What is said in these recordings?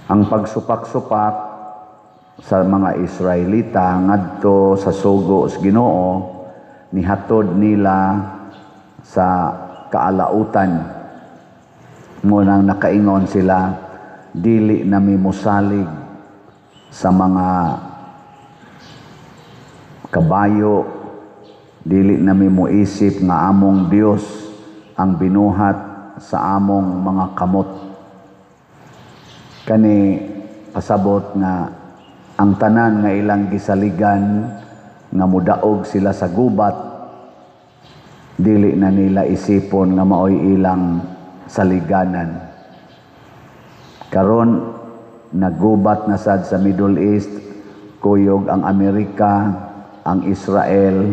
Ang pagsupak-supak sa mga Israelita ngadto sa sugo sa Ginoo nihatod nila sa kaalautan. Mao nang nakaingon sila, "Dili nami mosalig sa mga kabayo, dili nami moisip nga among Dios ang binuhat sa among mga kamot." Kani pasabot nga ang tanan nga ilang gisaligan nga mudaog sila sa gubat, dili na nila isipon nga maoy ilang saliganan. Karon nagubat na sad sa Middle East, kuyog ang Amerika, ang Israel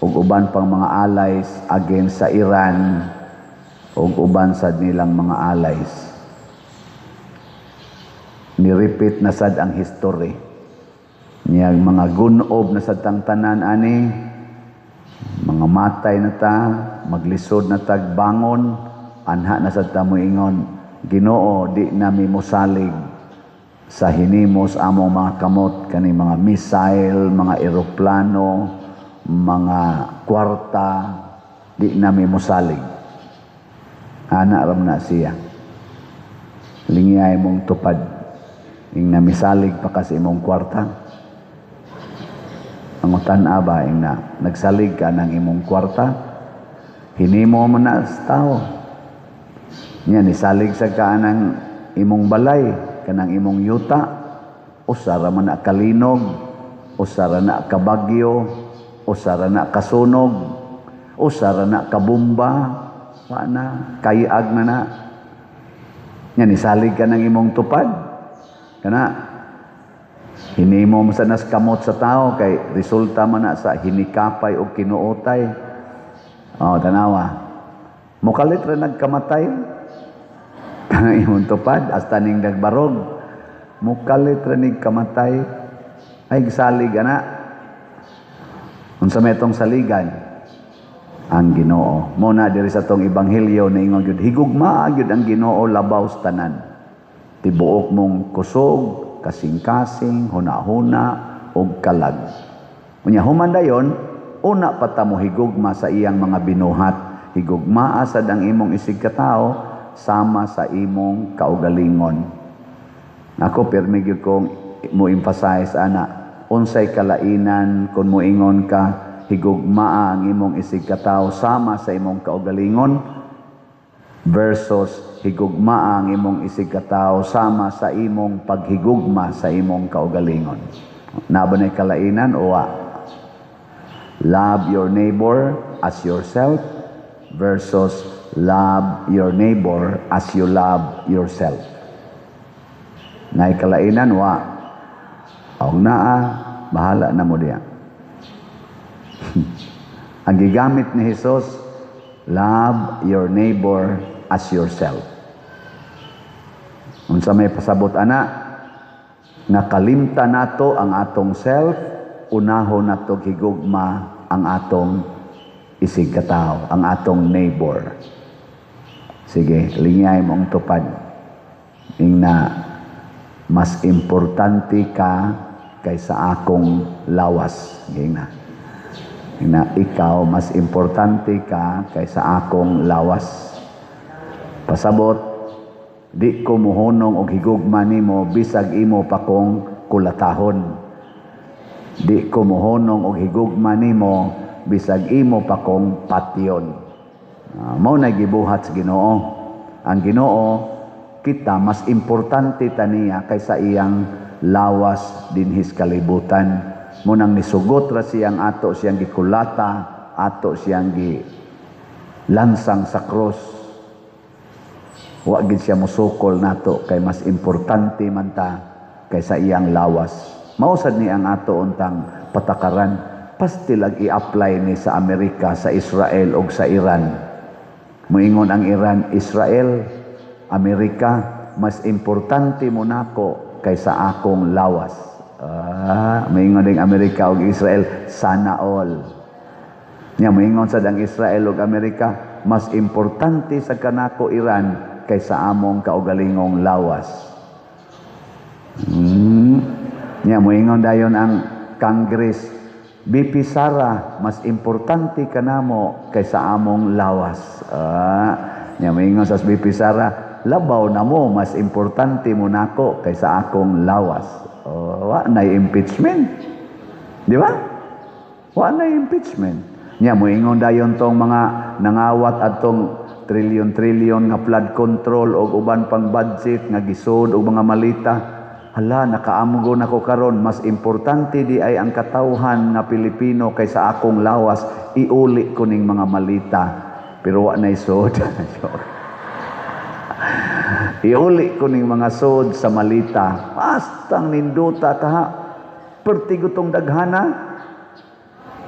ug uban pang mga allies against sa Iran ug uban sad nilang mga allies. Ni-repeat na sad ang history. Niya mga gunob na sad tang tanan ani, mga matay na ta, maglisod na tag bangon, anha na sad ta moingon, "Ginoo, di nami mosalig sa hinimos among mga kamot, kani mga missile, mga eroplano, mga kwarta, di nami mosalig." Ana ram na siya. Lingiyay mong tupad. Ing namisalig pa kasi imong kwarta. Pangutan ba, ing na nagsalig ka ng imong kwarta, hinimo mo na sa tao. Nya nisalig sa ka ng imong balay, kanang imong yuta, usa ra man na kalinog, usa ra na kabagyo, usa ra na kasunog, usa ra na kabomba, wa na, kayag na na. Nya nisalig ka ng imong tupad. Kana hinimo mo sa nas kamot sa tao kay resulta man na sa hinikapay o kinuotay. Oh, tanawa. Mukalit ra nagkamatay. Kanang imong tupad hasta ning nagbarog. Mukalit ra nig kamatay. Ay, gisalig ana. Unsa may itong saligan? Ang Ginoo. Mao na diri sa tong ebanghelyo niingon gyud, higugmaa gyud ang Ginoo labaw sa tanan. Tibuok mong kusog, kasing-kasing, huna-huna ug kalag. Unya human dayon, una pa ta mo higugma sa iyang mga binuhat. Higugmaa sad ang imong isig katawo sama sa imong kaugalingon. Ako pirmi gyud kong mo emphasize ana, unsay kalainan kung moingon ka higugmaa ang imong isig katawo sama sa imong kaugalingon versus higugmaa ang imong isig katawo sama sa imong paghigugma sa imong kaugalingon? Naa ba na'y kalainan o wa? Love your neighbor as yourself versus love your neighbor as you love yourself. Naay kalainan, wa? Og naa, bahala na mo diya. Ang gigamit ni Jesus, love your neighbor as yourself. Unsa may pasabot ana? Nga kalimta nato ang atong self, unahon nato higugma ang atong isig katawo, ang atong neighbor. Sige, lingay mo ang tupad. Ingna, "Mas importante ka kaysa akong lawas." Ingna. Ingna, "Ikaw, mas importante ka kaysa akong lawas." Pasabot, di ko muhunong og higugma nimo bisag imo pa kong kulatahon. Di ko muhunong og higugma nimo bisag imo pa kong patyon. Mao na gibuhat sa Ginoo. Ang Ginoo, kita mas importante ta niya kaysa iyang lawas dinhis kalibutan. Mao nang nisugot ra siyang ato siyang gikulata, ato siyang gi lansang sa krus. Wa gid siya musukol nato kay mas importante man ta kaysa iyang lawas. Mao sad ni ang ato untang patakaran. Pastilag i-apply ni sa Amerika, sa Israel ug sa Iran. Moingon ang Iran, "Israel, Amerika, mas importante mo nako kaysa akong lawas." Ah, moingon ding Amerika ug Israel, "Sana all." Nya moingon sad ang Israel ug Amerika, "Mas importante sa kanako, Iran, kaysa among kaugalingong lawas." Nya moingon dayon ang Congress, "VP Sara, mas importante kanamo kaysa among lawas." Ah, nya moingon sa VP Sara, "Labaw na mo, mas importante mo nako kaysa akong lawas." Oh, wa na impeachment. Di ba? Wa na impeachment. Nya moingon dayon tong mga nangawat adtong trilyon-trilyon nga flood control o uban pang budget nga gisod og mga malita. "Hala, nakaamgo nako karon, mas importante di ay ang katawhan nga Pilipino kaysa akong lawas, iuli ko ning mga malita." Pero wa nay sud. "Iuli ko ning mga sud sa malita." Bastang nindota kaha. Perti gutong daghana.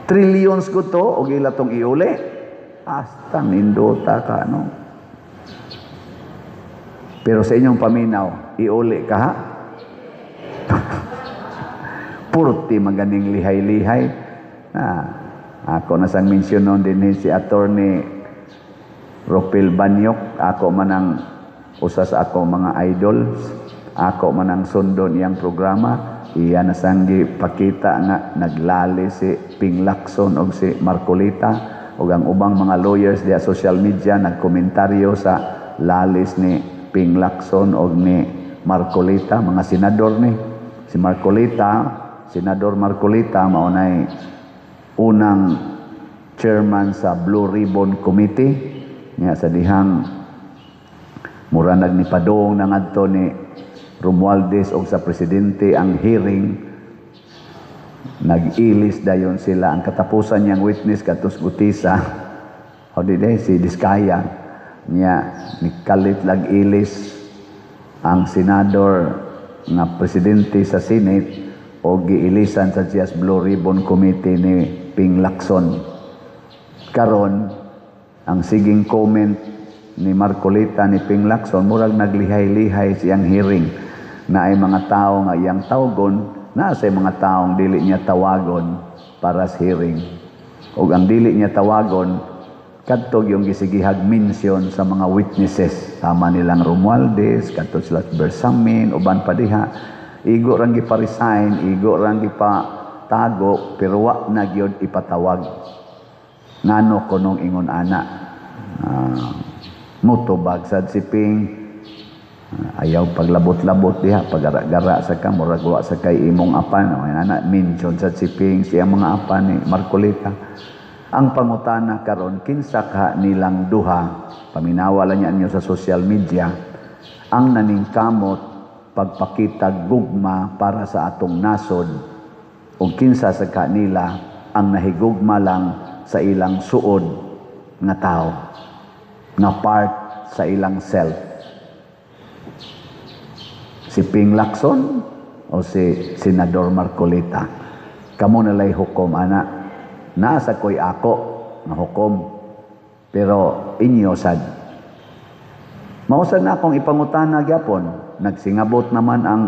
Trillions ko to, og ila tong iuli. Basta nindota ka, no? Pero sa inyong paminaw, iuli ka ha? Purti maganing lihay-lihay. Ah, ako na sang mention noon din si Attorney Ropil Banyok. Ako man ang usa sa ako mga idols. Ako man ang sundon iyang programa. Iya na sang gipakita nga naglali si Ping Lacson og si Marcoleta ug ang ubang mga lawyers diya social media nagkomentaryo sa lalis ni Ping Lacson og ni Marcoleta, mga senador ni. Si Marcoleta, Senador Marcoleta, mao nay unang chairman sa Blue Ribbon Committee niya sa dihang mura nagnipadong na ngadto ni Romualdez og sa presidente ang hearing, nag-ilis dayon sila. Ang katapusan niyang witness katos Gutisa o di day si Diskaya niya, nikalit lag ilis ang senador nga presidente sa Senate o giilisan sa siyas Blue Ribbon Committee ni Ping Lacson. Karon ang siging comment ni Marcoleta, ni Ping Lacson, murag naglihay-lihay siyang hearing na ay mga tao nga iyang tawgon na sa mga taong dili niya tawagon para sa hearing. Ug ang dili niya tawagon kadto yung gisigihag mention sa mga witnesses sama nilang Romualdez, kadto sila Bersamin, uban pa diha. Igo rang gipa-resign, igo rang gipatago, pero wa na gyud ipatawag. Ngano kunong ingon ana? Mutubag sad si Ping. Ayaw paglabot-labot diha, pagara-gara sa ka, murag wa sa kay imong apan. O, ana, mention sad si Ping siya mga apan ni Marcoleta. Ang pangutana karon, kinsa ka nilang duha, paminawa lang niya ninyo sa social media, ang naningkamot pagpakita gugma para sa atong nasod o kinsa sa kanila ang nahigugma lang sa ilang suod nga tao nga part sa ilang self? Si Ping Lacson o si Senador Marcoleta? Kamo nalay hukom ana. Nasa ko'y ako nga hukom, pero inyo sad. Mao sad na akong ipangutana gyapon. Nagsingabot naman ang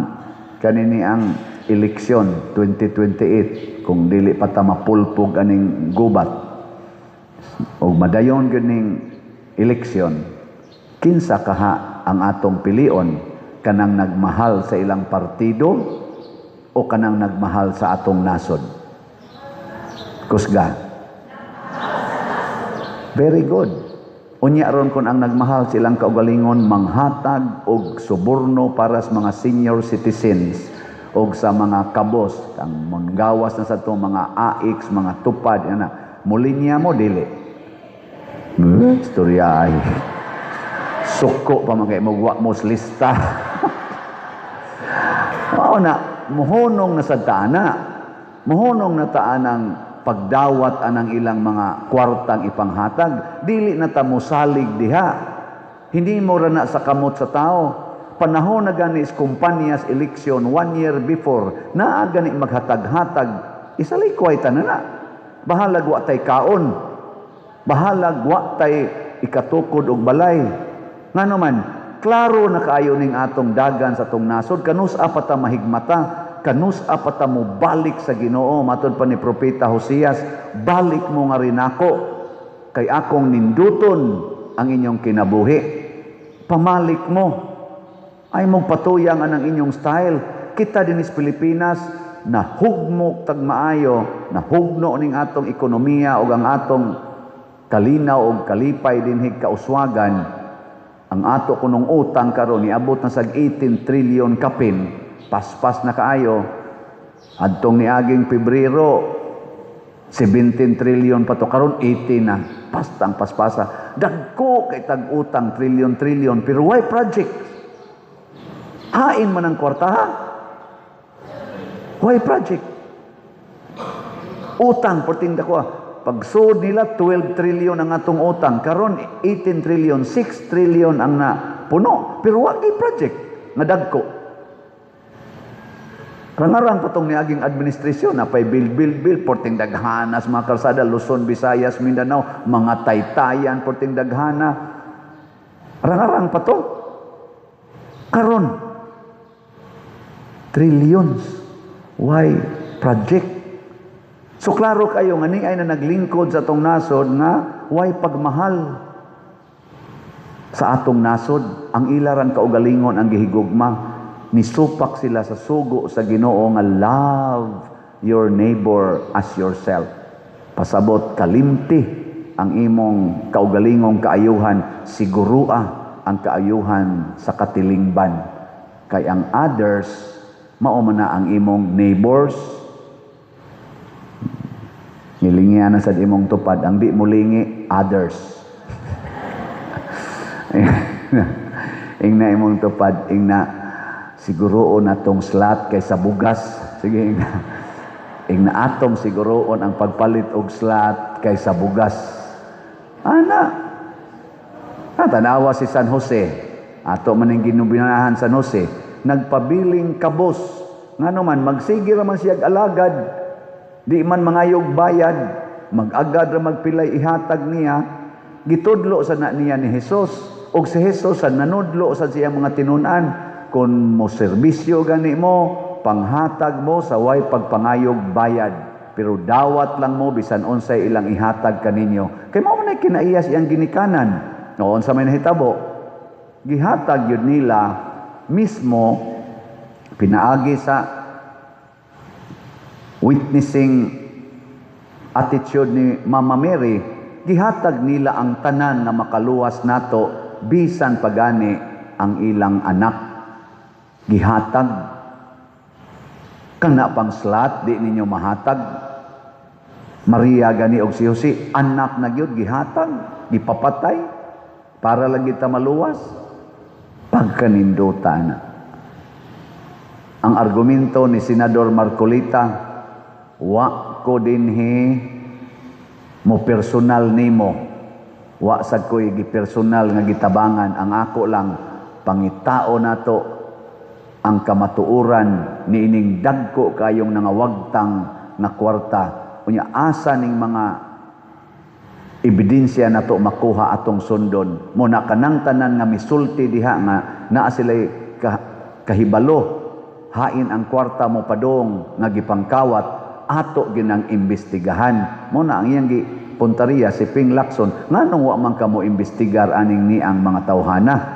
kanini ang eleksyon 2028, kung dili pa ta mapulpog aning gubat og madayon gyud ning eleksyon, kinsa kaha ang atong pilion? Kanang nagmahal sa ilang partido o kanang nagmahal sa atong nasod? Kusga. Very good. Unya ron, kon ang nagmahal sa ilang kaugalingon manghatag og suborno para sa mga senior citizens og sa mga kabos ang manggawas na sa itong mga AX, mga tupad ana, mulinya mo dili? Istorya ay suko pa man kay mo, mo lista. Mao na muhunong na sa taana, muhunong na taan ang pagdawat anang ilang mga kwartang ipanghatag. Dili na ta mosalig diha. Hindi mo ra na sa kamot sa tao. Panahon na gani is kumpanyas eleksyon, one year before naa gani maghatag-hatag, isalikway ta na na. Bahalag wa tay kaon, bahalag wa tay ikatukod og balay. Ngano man, klaro na kaayo ning atong dagan sa atong nasod. Kanus-a pa ta mahigmata? Kanus-a pa ta mo balik sa Ginoo? Matud pa ni Propeta Hosias, "Balik mo nga rinako kay akong ninduton ang inyong kinabuhi." Pamalik mo. Ay mong patuyang anang inyong style. Kita din sa Pilipinas, nahugmok tag maayo, nahugno ning atong ekonomiya ug ang atong kalinaw og kalipay dinhi kauswagan. Ang ato kunong utang karon niabot na sag 18 trillion kapin, paspas na kaayo. Adtong niaging Pebrero, 17 trillion pa to, karon 18 na. Pastang paspasa. Dagko kay tag utang, trillion trillion, pero why project? Hain man ang kwarta, ha? Why project? Utang perting dako. Pagsud nila, 12 trillion ang atong utang, karon 18 trillion, 6 trillion ang na puno. Pero wa gyud project nga dagko. Rangarang pa tong niaging administrasyon, napay build, build, build, porting daghanas mga kalsada, Luzon, Visayas, Mindanao, mga taytayan, porting daghana. Rangarang pa to. Karon, trillions. Why project? So klaro kayo nga ni ay na naglingkod sa atong nasod nga why pagmahal sa atong nasod. Ang ilarang kaugalingon ang gihigugma, nisupak sila sa sugo sa Ginoo nga love your neighbor as yourself. Pasabot, kalimti ang imong kaugalingong kaayuhan, sigurua ang kaayuhan sa katilingban. Kay ang others, mao man na ang imong neighbors. Nilingian na sa imong tupad, ang di mo lingi, others. Ingna imong tupad, ingna, siguroon atong slot kaysa bugas. Sige, ingna. Ingna atong siguroon ang pagpalit og slot kaysa bugas. Ana. Ah, tanawa si San Jose. Ato man ang ginubinahan San Jose. Nagpabiling kabos. Ngano man, magsige ra man siya alagad. Di man mangayog bayad. Mag-agad ra magpilay ihatag niya. Gitudlo sa na niya ni Jesus. Og si Jesus sa nanudlo sa siyang mga tinun-an. Kung mo serbisyo gani mo, panghatag mo sa way pagpangayog bayad. Pero dawat lang mo bisan unsay ilang ihatag kaninyo. Kay mao man ay kinaiyas iyang ginikanan. Noon sa may nahitabo, gihatag yun nila mismo pinaagi sa witnessing attitude ni Mama Mary, gihatag nila ang tanan nga makaluwas nato bisan pagani ang ilang anak. Gihatag. Kana pang slot di ninyo mahatag. Maria gani og si Jose, anak na gyud gihatag, gipapatay para lang kita maluwas. Pagkaninduta na. Ang argumento ni Senador Marcoleta, wa ko dinhi mo personal nimo. Wa sad ko'y gipersonal nga gitabangan. Ang ako lang, pangitao nato ang kamatuoran niining dagko kayong nangawagtang nga kwarta. Unya asa ning mga ebidensya nato makuha atong sundon. Mo na kanang tanan nga misulti diha nga naa sila'y kahibalo, hain ang kwarta mo padong nga gipangkawat, ato ginang imbestigahan. Mo na ang iyang gipuntariya si Ping Lacson, nganong wa man kamo imbestigar aning ni ang mga tawhana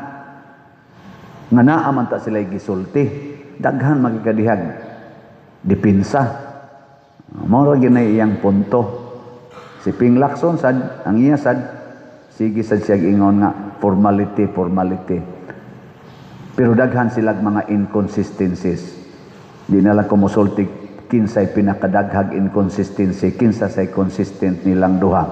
nga naa man ta sila'y gisulti? Daghan magikadihag dipinsa. Mao ra gyud iyang punto. Si Ping Lacson sad, ang iya sad, sige sad siya ingon nga formality, formality. Pero daghan silag mga inconsistencies. Di na lang ko mosulti kinsay pinakadaghag inconsistency, kinsa say consistent nilang duha.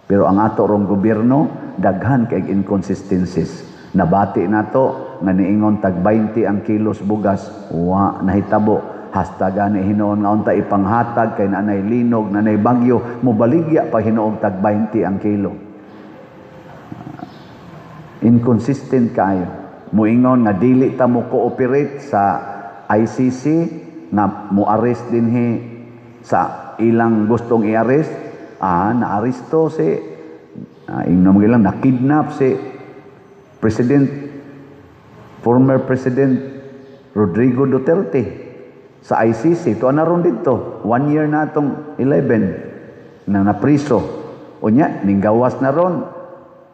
Pero ang ato rong gobyerno, daghan kay inconsistencies. Nabati nato nga niingon tag 20 ang kilos bugas, wa nahitabo. Hasta gani hinuon nga unta ipanghatag kay nanay linog, nanay bagyo, mobaligya pa hinuog tag 20 ang kilo. Inconsistent kaayo. Muingon nga dili ta mo cooperate sa ICC nga mo-arrest dinhi sa ilang gustong i-arrest. Naaresto si ingnon mo ilang nakidnap si President, former President Rodrigo Duterte sa ICC. Ito na ron dito. 1 year na itong 11 na napriso. Unya, ninggawas na ron.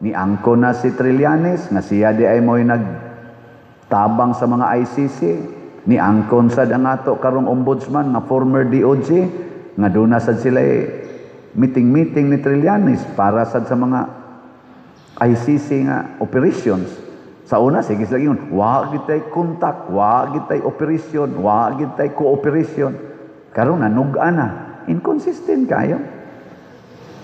Niangko na si Trillanes, nga siya di ay mo'y nagtabang sa mga ICC. Ni angkon sad ang ato karong ombudsman nga former DOJ nga duna sad sila meeting-meeting ni Trillanes para sad sa mga ICC nga operations. Sa una, sige sila ingon, wa gitay contact, wa gitay operation, wa gitay cooperation. Karon nanuga na, inconsistent kayo.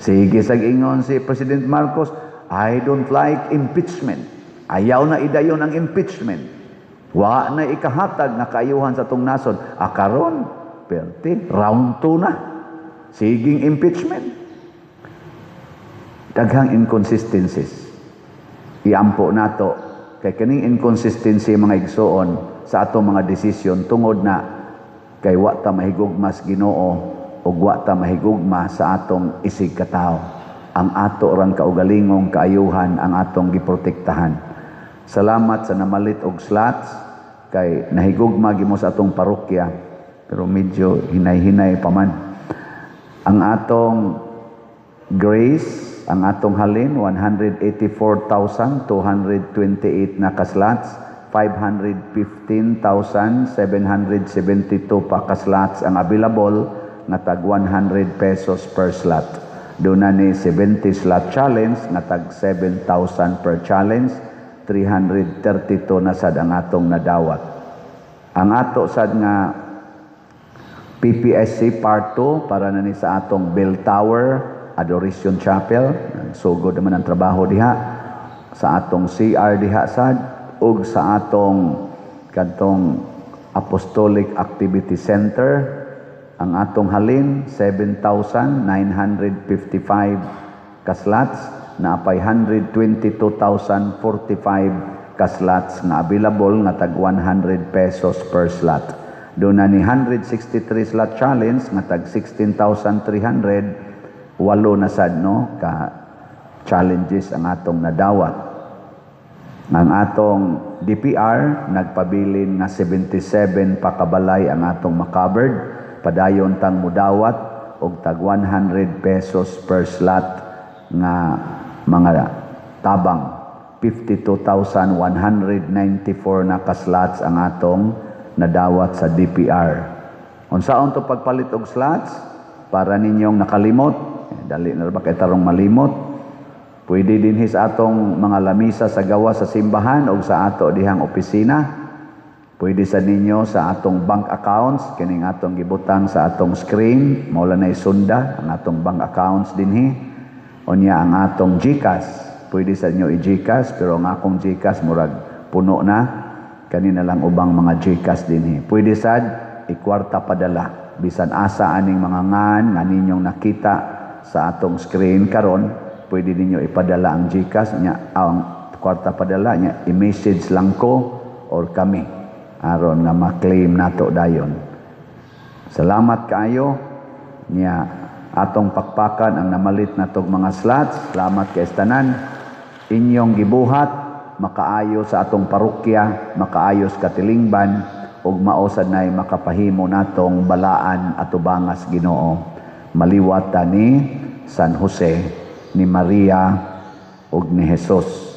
Sige sag ingon si President Marcos, "I don't like impeachment. Ayaw na idayon ang impeachment. Wa na ikahatag nga kaayuhan sa atong nasod." Ah, karon, perti, round 2 na. Siging impeachment. Daghang inconsistencies. Iampo nato kay kaning inconsistency, mga igsoon, sa atong mga desisyon tungod na kay wa ta mahigugma sa Ginoo ug wa ta mahigugma sa atong isig katawo. Ang ato rang kaugalingong kaayuhan ang atong giprotektahan. Salamat sa namalit og slots kay nahigugma gyud mo sa atong parokya, pero medyo hinay-hinay pa man. Ang atong Grace, ang atong halin, 184,228 na ka-slots, 515,772 pa ka-slots ang available nga tag 100 pesos per slot. Doon na ni 70 slot challenge nga tag 7,000 per challenge, 332 na sad ang atong nadawat. Ang ato sad nga PPSC Part 2 para na ni sa atong Bell Tower, Adoration Chapel, sugod naman ang trabaho diha, sa atong CR diha sad, ug sa atong kadtong Apostolic Activity Center, ang atong halin 7,955 ka-slots, naapay 122,045 ka-slots nga available nga tag 100 pesos per slot. Doon na ni 163 slot challenge nga tag 16,300, walo na sad, no, ka challenges ang atong nadawat. Ang atong DPR nagpabilin nga 77 pa kabalay ang atong makovered. Padayon tang mudawat og tag 100 pesos per slot nga mga tabang. 52,194 na ka-slots ang atong nadawat sa DPR. Unsaon to pagpalit og slots? Para ninyong nakalimot, dali na ba kay tarong malimot? Pwede din sa atong mga lamisa sa gawas sa simbahan o sa ato dihang opisina. Pwede sa ninyo sa atong bank accounts, kining atong gibutang sa atong screen, mao na isunda ang atong bank accounts dinhi. Unya ang atong GCash, pwede sa inyo i-GCash, pero ang akong GCash murag puno na. Kanina lang ubang mga GCash dinhi. Pwede sad ikwarta padala bisan asa aning mga ngan nga ninyong nakita sa atong screen karon, pwede ninyo ipadala ang GCash nya, ang kwarta padala nya, i-message lang ko or kami aron nga ma-claim nato dayon. Salamat kaayo nya atong pakpakan ang namalit natog mga slots. Salamat kay tanan inyong gibuhat makaayo sa atong parokya, makaayo sa katilingban ug mao sad nay makapahimo natong balaan atubangas Ginoo. Maliwata ni San Jose, ni Maria ug ni Jesus.